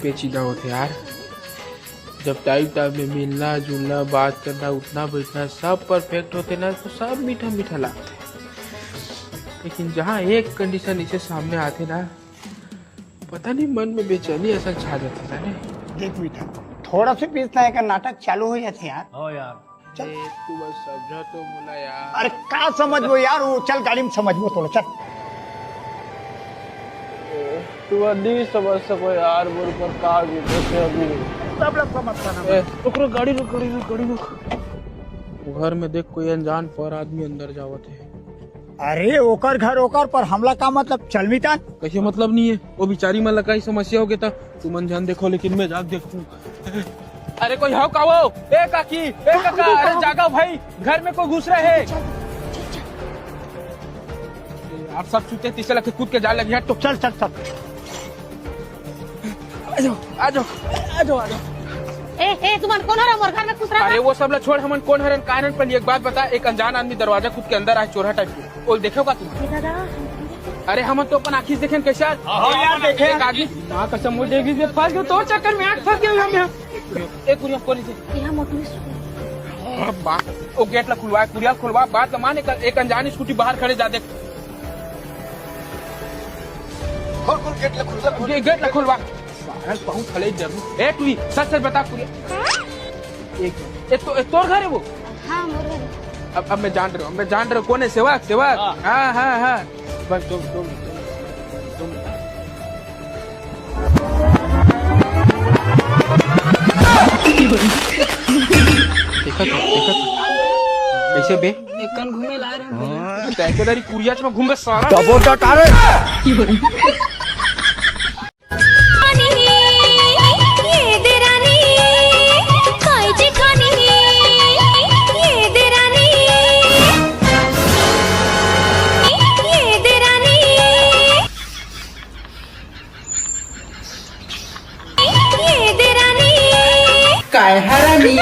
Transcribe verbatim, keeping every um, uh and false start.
पेचीदा होथे यार। जब टाइम टाइम में मिलना जुलना, बात करना, उठना बैठना सब परफेक्ट होथे ना, तो सब मीठा मीठा लागथे। लेकिन जहाँ एक कंडीशन इसे सामने आथे ना, पता नहीं मन में बेचैनी असन छा जाथे, जाने। देख मीठा, थोड़ा से बीच ना एकर नाटक चालू हो जाथे यार। हो यार। चल। ए, तू बस समझा तो मोला यार। अरे का समझबो यार, वो चल गाड़ी में समझबो तोला, चल। ए, तू बस नहीं समझ सको यार, मोर ऊपर का बीतथे अभी। सब लोग समझता ना। ए, रुक, रुक, गाड़ी रुक, गाड़ी रुक, गाड़ी रुक। वो घर में देख, कोई अनजान पर आदमी अंदर जावत हे। अरे ओकर घर ओकर, पर हमला का मतलब, चल मितान। कइसे मतलब नहीं है, वो बिचारी मन ला का ही समस्या हो गया था। तुमन झन देखो, लेकिन मैं जाके देखूं। अरे कोई हव का वो? ए काकी, ए काका, अरे जागा भाई, घर में कोई घुस रहा है। आप सब सुते तीसे लगे कूद के जा लगी है तो। चल, चल, चल। आ जाओ, आ जाओ, आ जाओ, आ जाओ। ए, ए, तुमन कोन हर मोर घर में घुस रहा? अरे वो सब ला छोड़, हमन कोन हरन, का हरन, पहले एक बात बता, एक अनजान आदमी दरवाजा कूद के अंदर आए, चोरहा टाइप के। ओल देखे हो का तुम? ए दादा। अरे हमन तो अपन आँखी से देखेन कैसे आज। हाँ यार, देखे। एक आदमी। माँ कसम, वो देखी से फंस गए, तोर चक्कर में आज फंस गए हम यहाँ। ए कुरिया, खोल इसे। यहाँ मोटू स्कूटी। बात, वो गेट ला खुलवा, कुरिया खुलवा, बात ला मान, एक, एक अनजान स्कूटी बाहर खड़े जा देख। खोल, खोल, गेट ला खुलवा, खोल। गे-, गेट ला खुलवा। साला बहुत खड़े जरूर। ए टुई, सच सच बता कुरिया। एक, ए तो, ए तोर घर है वो? हाँ, मोर घर है। अब, अब मैं जान रहा हूँ, मैं जान रहा हूँ, कौन है? सेवक, सेवक। हाँ। हाँ, हाँ, हाँ। बस दो, दो मिनट, दो मिनट, दो मिनट। देखा तो, देखा तो। कैसे बे? एकन घूमे ला रहे हैं। हाँ, तैं के दारी कुरियाच में घूम बे सारा। डबो डट आ रहे। काय हरामी।